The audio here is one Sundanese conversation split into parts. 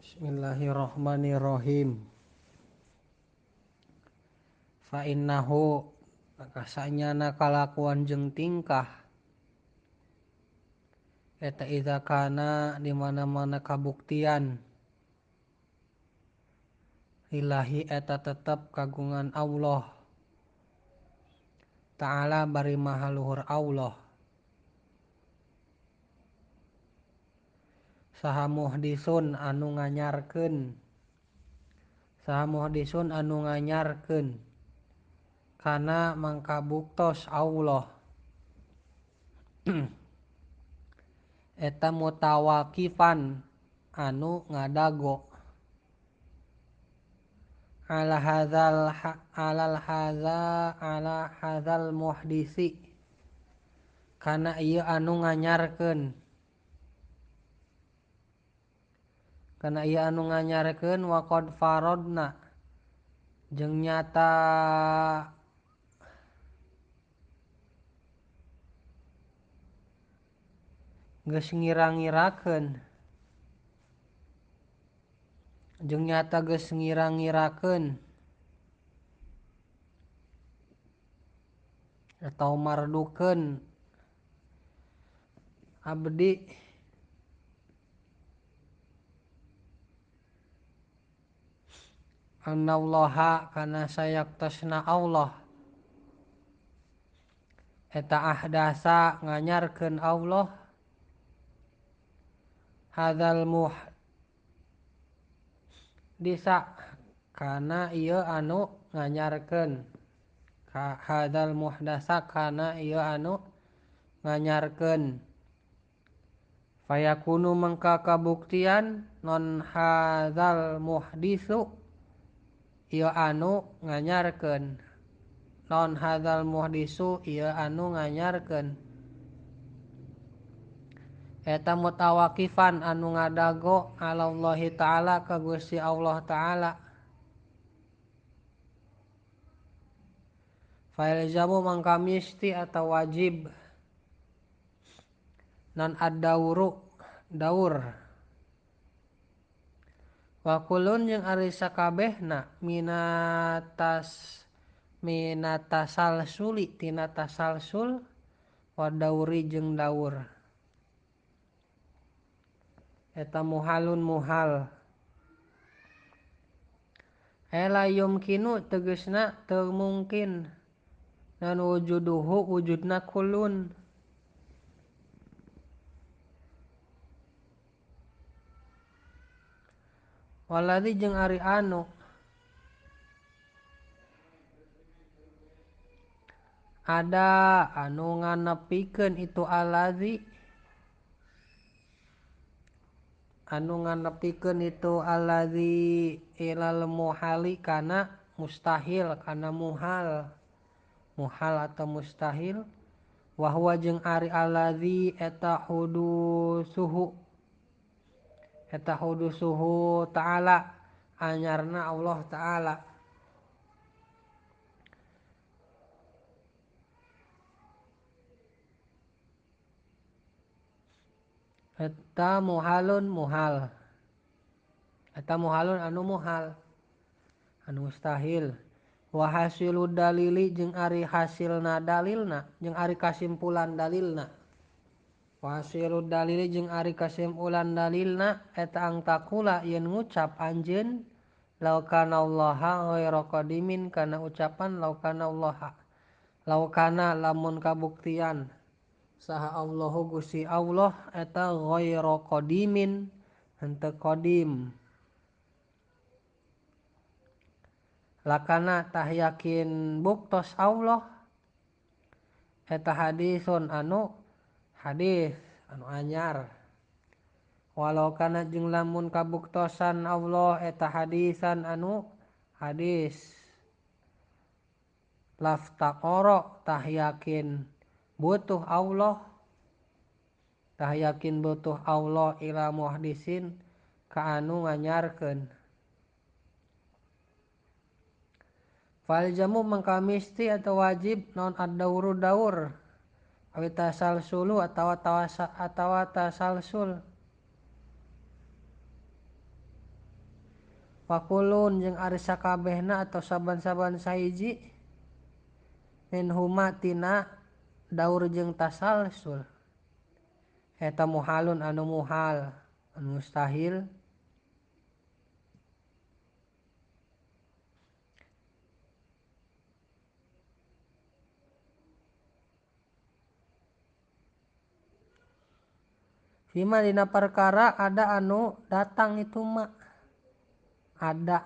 Bismillahirrahmanirrahim. Fa innahu maka sanyana kalakuan jeung tingkah eta iza kana di mana-mana kabuktian lillahi eta tetep kagungan Allah Ta'ala bari maha luhur Allah. Saha muhdisun anu nganyarkeun, saha muhdisun anu nganyarkeun kana mangka buktos Allah eta mutawakifan anu ngadago ala hadzal alal hadza ala hadzal muhdisi kana ieu anu nganyarkeun, kana ieu anu nganyarkeun wa qad faradna jeung nyata geus ngira-ngirakeun, jeung nyata geus ngira-ngirakeun atau mardukeun abdi annallaha kana sayaktosna Allah eta ahdasa nganyarkeun Allah hadzal muhdisa kana ieu anu nganyarkeun, hadzal muhdasa kana ieu anu nganyarkeun fayakunu mangka kabuktian non hadzal muhdisu ieu anu nganyarkeun, non hadzal muhdisu ieu anu nganyarkeun eta mutawakifan anu ngadago alallahi ta'ala ka Gusti Allah ta'ala. Failzamu mangka misti atau wajib non ad-dauru daur wa kulun jeung ari sakabehna minatas minatasalsuli tina tasalsul wa dauri jeung daur eta muhalun muhal ela yumkinu tegesna teu mungkin nan wujuduhu wujudna kulun waladzi jeung ari anu ada anu nganepikeun itu aladzi anu nganepikeun itu aladzi ilal muhali kana mustahil, kana muhal, muhal atau mustahil wa huwa jeung ari aladzi eta hudusuhu, eta hudusuhu ta'ala anyarna Allah ta'ala. Eta muhalun muhal, eta muhalun anu muhal anu mustahil wa hasilu dalili jeung ari hasilna dalilna jeung ari kasimpulan dalilna wa hasilu dalili jeung ari kasimpulan dalilna eta angtakula yen ngucap anjeun law kana Allaha ghaira qadimin kana ucapan law kana Allaha law kana lamun kabuktian saha Allahu Gusti Allah eta ghaira qadimin henteu qadim lakana tah yakin buktos Allah eta hadisun anu hadis anu anyar walau kana jeung lamun kabuktosan Allah eta hadisan anu hadis laftaqara tah yakin butuh Allah, tah yakin butuh Allah ila muhdisin ka anu nganyarkeun. Fal jamu mangka misti atau wajib non ad-dauru daur awi tasalsulu atawa tawasa atawa tasalsul. Wakulun jeung ari sakabehna atau saban-saban sahiji min huma tina daur jeung tasalsul eta muhalun anu muhal anu mustahil. Fima dina perkara ada anu datang itu ma ada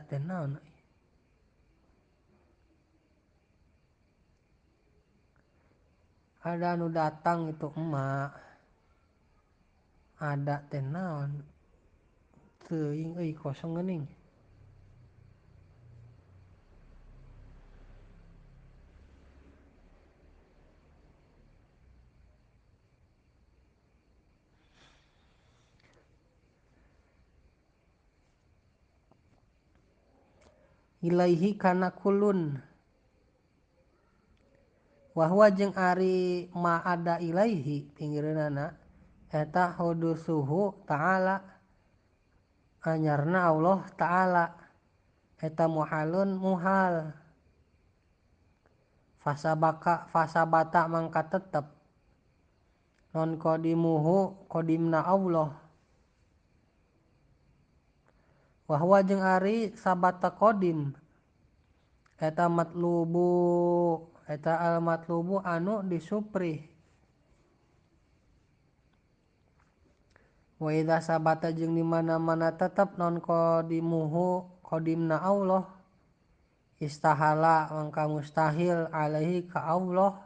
teh naon ada anu datang itu emak ada teh naon teuing euy kosong geuning. Ilaihi kana kulun wahwa jeung ari ma ada ilaihi pinggireunana eta hudusuhu ta'ala anyarna Allah ta'ala eta muhalun muhal fasabaka fasabata mangka tetep non qadimuhu qadimna Allah wahwa jeung ari sabata qadim eta matlubu eta al matlubu anu disupri wa idza sabata jeung di mana-mana tetep non qadimuhu qadimna Allah istahala mangka mustahil alaihi ka Allah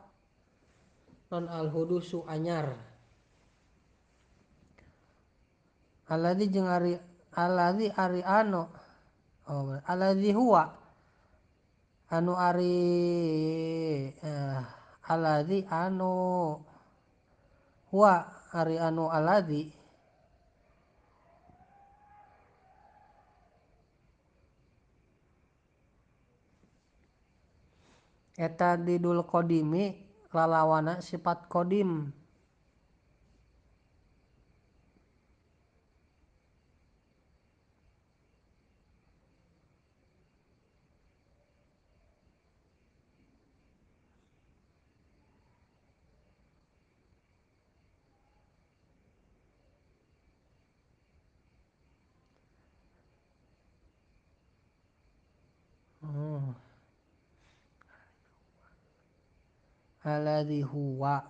non al hudusu anyar alladzi jeung ari alladzi ari anu oh alladzi huwa anu ari alladzi anu huwa ari anu alladzi eta didul qadimi lalawana sifat qadim. Alladzi huwa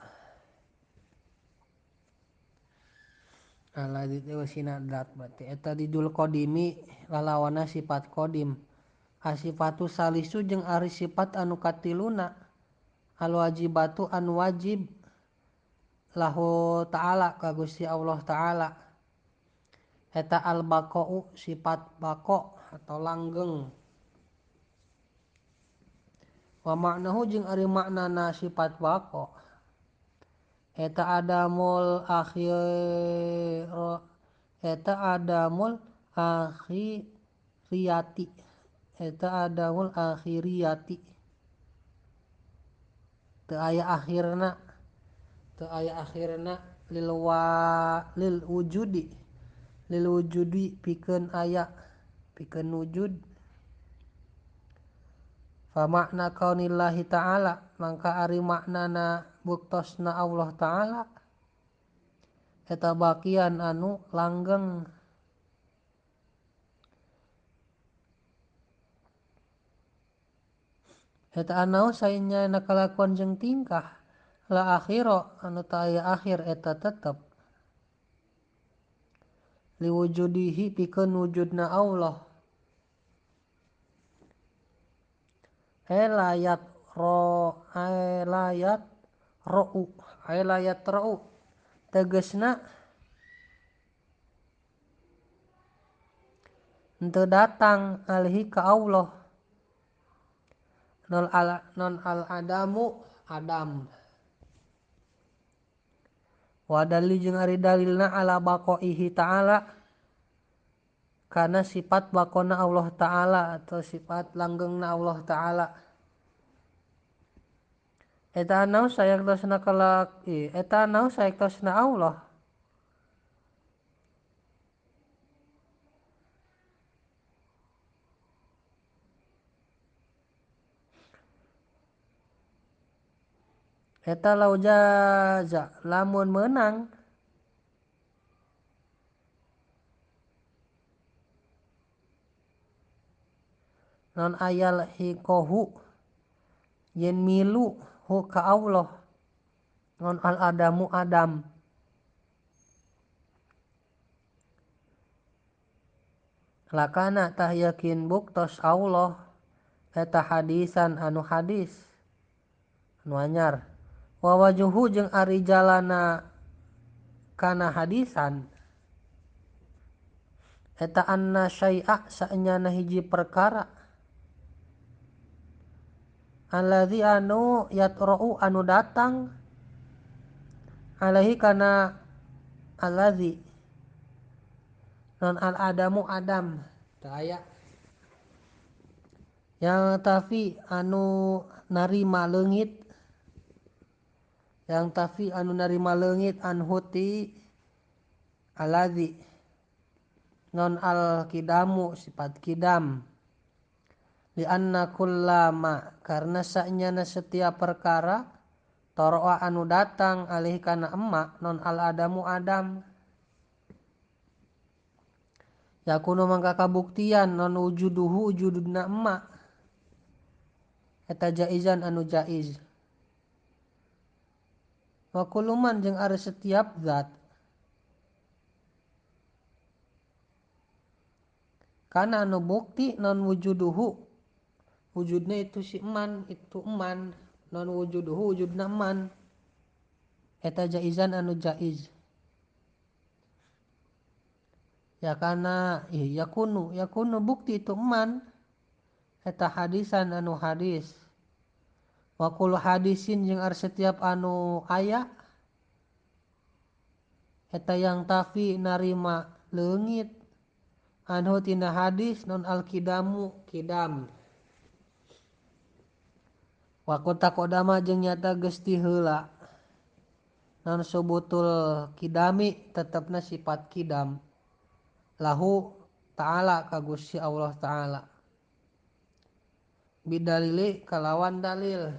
alladzi teh wasina dat berarti eta didul qadimi lalawana sifat qadim asifatu salisu jeung ari sifat anu katiluna al wajibatu anu wajib lahu ta'ala ka Gusti Allah ta'ala eta al baqa'u sifat baqa atau langgeng. Wa maknahu jeung ari maknana sifat baqa eta adamul akhir eta adamul akhiriyati eta adamul akhiriyati teu aya akhirna lil wa lil wujudi pikeun aya pikeun wujud. Fa makna kaunillahi ta'ala mangka ari maknana buktosna Allah ta'ala eta bakian anu langgeng. Eta anau saenya na kalakuan jeung tingkah la akhiro anu ta aya akhir eta tetep liwujudihi pikeun wujudna Allah. Layat ro layat ro'u layat ro'u tegesna henteu datang alhi ka Allah non al adamu adam wa dalil jeung ari dalilna ala baqaihi ta'ala karena sifat bakona Allah ta'ala atau sifat langgengna Allah ta'ala eta anau sayaktosna kelak eta anau sayaktosna Allah Eta lau jaza lamun meunang non ayal hikohu yen milu hu ka Allah non al adamu adam lakana tah yakin buktos Allah eta hadisan anu hadis anu anyar wa wajuhu jeung ari jalana kana hadisan eta anna syai'a saenyana hiji perkara alladzi anu yatra'u anu datang alaihi kana alladzi non al adamu adam teu aya yang tafi anu narima leungit yang tafi anu narima leungit anhuti alladzi non al kidamu sifat kidam li anna kullama karena saenyana setiap perkara toroa anu datang alih kana emma non al adamu adam yakunu mangka kabuktian non wujuduhu wujudna emma eta jaizan anu jaiz wa kulluman jeung ari setiap zat kana anu bukti non wujuduhu wujudna itu si eman itu eman non wujuduhu wujudna eman eta jaizan anu jaiz ya kana yakunu yakunu bukti itu eman eta hadisan anu hadis wa kullu hadisin jeung ari setiap anu aya eta yang tafi narima leungit anhu tina hadis non al kidamu kidam wa taqaddama jeung nyata geus ti heula non subutul kidami tetepna sifat kidam lahu ta'ala ka Gusti Allah ta'ala bidalili kalawan dalil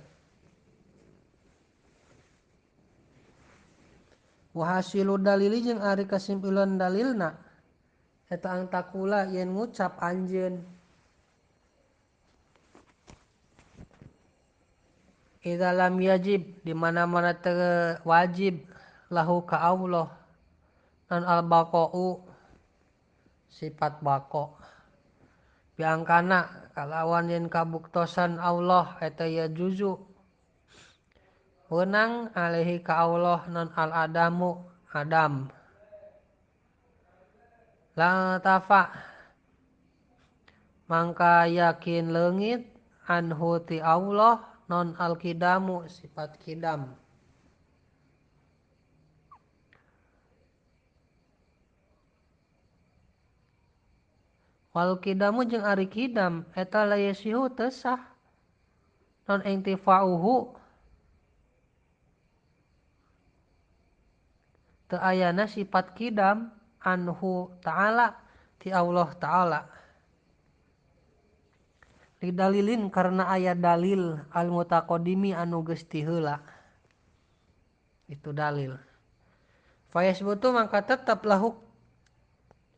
wa hasilu dalili jeung ari kasimpulan dalilna eta ang takula yen ngucap anjeun idza lam yajib di mana-mana teu wajib lahu ka Allah non al baqa'u sifat baqa biangkana kalawan yen kabuktosan Allah eta ya juzu wenang alaihi ka Allah non al adamu adam la tafa mangka yakin leungit anhu ti Allah non al kidamu sifat kidam wal kidamu jeung ari kidam eta la yasihu teu sah non intifa'uhu teu ayana sifat kidam anhu ta'ala ti Allah ta'ala lidalilin karena aya dalil al mutaqaddimi anu geus ti heula itu dalil fayasbutu mangka tetep lahu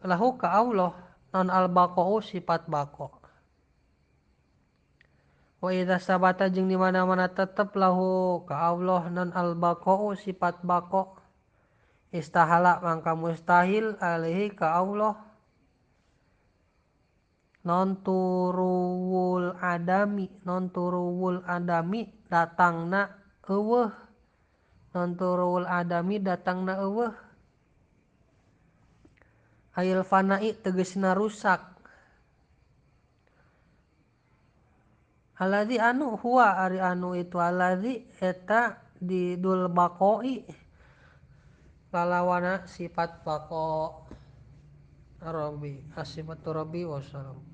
lahu ka Allah non al baqa'u sifat baqa wa idza sabata jeung di mana-mana tetep lahu ka Allah non al baqa'u sifat baqa istahala mangka mustahil alaihi ka Allah non turuwul adami datangna eueuh non turuwul adami datangna eueuh ayil fana'i tegesna rusak alladzi anu huwa ari anu itu alladzi eta didul baqoi lalawana sifat baqa rabbi asifatu rabbi wassalam.